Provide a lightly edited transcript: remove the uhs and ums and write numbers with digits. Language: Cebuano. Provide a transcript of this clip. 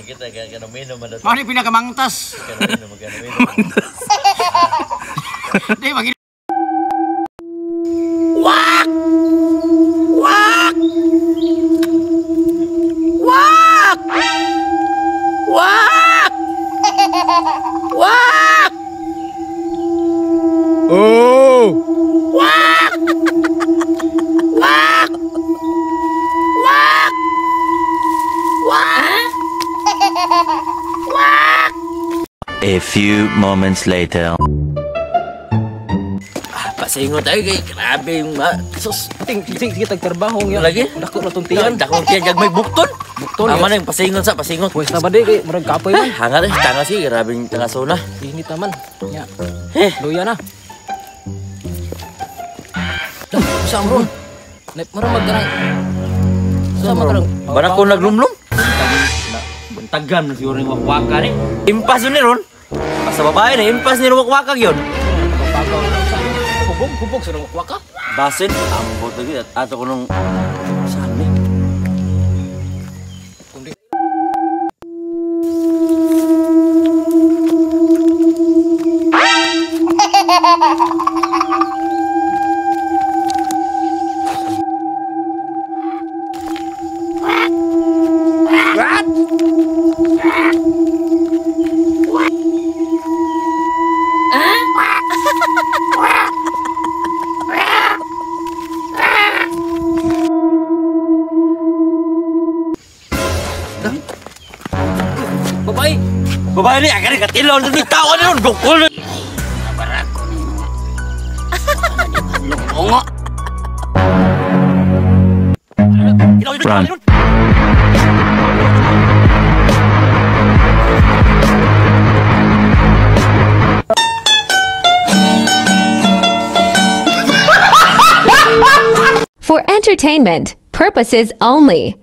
Kita kanuminom man. Mao ni pinakamangtas. Kanuminom, kanuminom. Di magi. Wak! Wak! Wak! Wak! Wak! Oh! Wak! Wak! Wak! Wak! Wak! A few moments later. Pasingot tayo kay grabe yung ma. Sus, Ting, ting, sige tagtrabaho nga. Lagi? Dako na tong tiyan. Tiyan, dakong tiyan jag may bukton. Bukton. Tama na yung pasingot sa pasingot. Pwes na ba di kay murag kapoy man. Hangat eh, tanga si grabe yung tanga sona. Init naman. Nya. Eh. Luya na. Dah, sa amron. Nep murag magkarang. Sa makarang. Bara ko naglumlum. Buntagan na siguro yung wakwaka ni. Impas yun ni ron. Basta babae na impas ni wakwaka yun. Pagaw sa hubog, hubog sa wakwaka. Basin, ambot lagi at ato ko nung saan ni? Kundi babae. Babae ni, agad katilaw na tao ni ron, gukol. Lungo. Run. For entertainment purposes only.